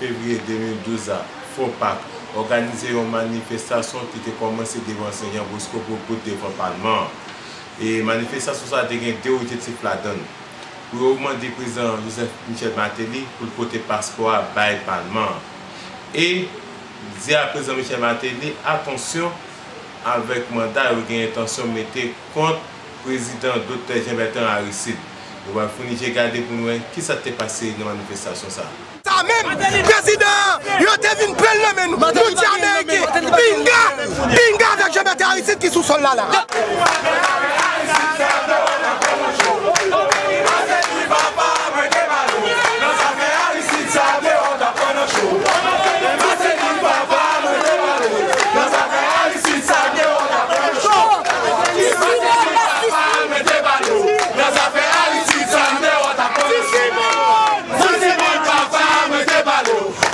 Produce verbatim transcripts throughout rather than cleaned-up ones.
Fevriye de mil douz la, Fò Pak òganize yon manifestasyon ki te kòmanse devan Sen Jan Bosko pou bout devan palman an. E manifestasyon sa a te gen de objektif ladan l. Pou yo mande prezidan Joseph Michel Martelly pou l pote paspò a bay palman an. E di a prezidan Michel Martelly, atansyon avèk manda yo gen entansyon mete kont prezidan Doktè Jean Bertrand Aristide. Nou pral founi je gade pou nou wè kisa k te pase nan manifestasyon sa a. Sa menm, prezidan an, yo te vin pran l nan men nou. Nou di Ameriken, pinga, pinga avèk Jean Bertrand Aristide ki sou sòl la la.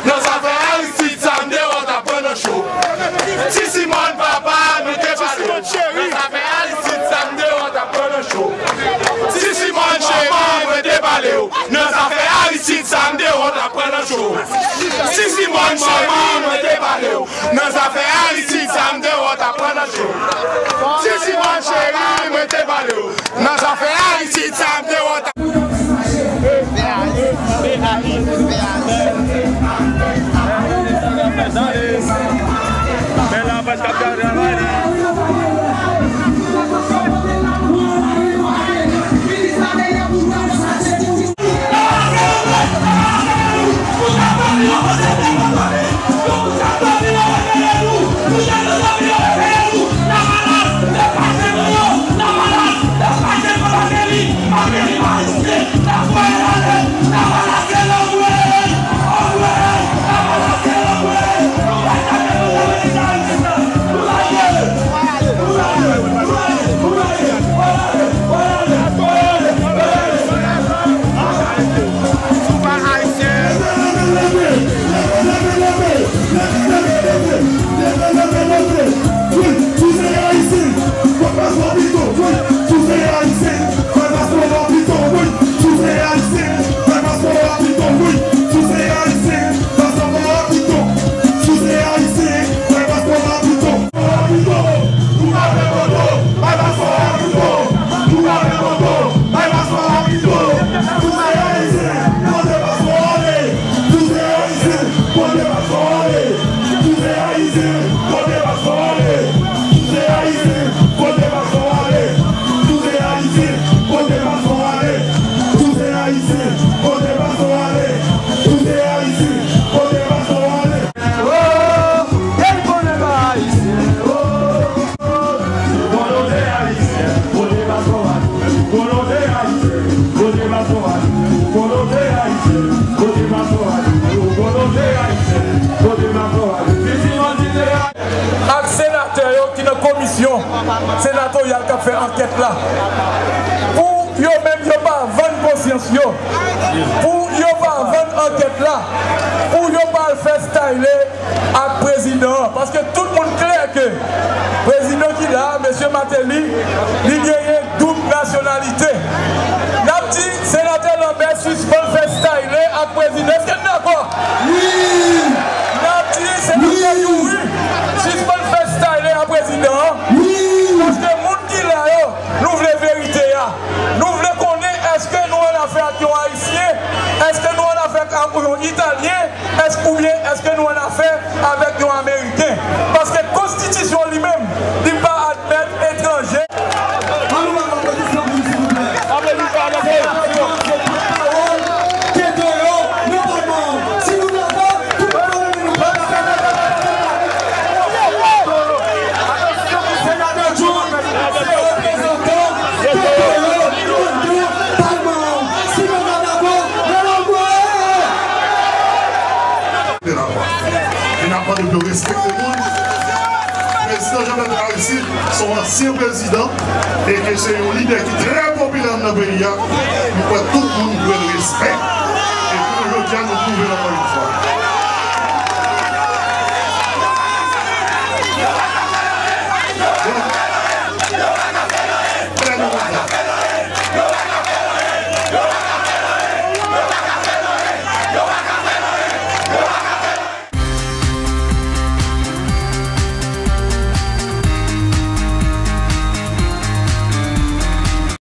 Nan zafè Aristide sa m deyò t ap pran nan cho. Ti Simòn papa mwen te pale w. Nan zafè Aristide sa m deyò t ap pran nan cho. Ti Simòn manman mwen te pale w. Nan zafè Aristide sa m deyò t ap pran nan cho. Ti Simòn manman mwen te pale w. Nan zafè Aristide sa m deyò t ap pran nan cho. Ti Simòn cheri mwen te pale w. Nan zafè Ayiti, sa m te wont. Ak senatè yo ki nan komisyon senatoryal k ap fè ankèt la, pou yo menm yo pa vann konsyans yo, pou yo pa vann ankèt la, pou yo pa al fè style ak prezidan an, paske tout moun klè ke prezidan ki la a, mesye Martelly, li genyen doub nasyonalite. N ap di senatè Lambert sispann fè style ak prezidan. Èske n dakò? Wi! N ap di senatè Youri sispann fè style ak prezidan an. Wi! Paske moun ki la yo, nou vle verite a. Nou vle konnen èske nou annafè ak yon Ayisyen, èske nou annafè ak yon Italyen, èske, oubyen èske nou annafè avèk yon Ameriken? Paske konstitisyon li menm, li pa admèt etranje. An nou bat aplodisman pou li, silvouplè. Aplodisman, aplodisman. Pòtpawòl Geto yo nan palman an. Si nou dakò, tout moun leve nou. Senatè John, se reprezantan Geto yo anndan palman an. Si nou pa dakò, leve nou. De la lwa. E n ap mande pou yo respekte moun. Prezidan Jean Bertrand Aristide se yon ansyen prezidan e ke se yon lidè ki trè popilè anndan peyi a. M kwè tout moun dwe l respè. E jounen jodi a, nou pwouve l ankò yon fwa. Donk,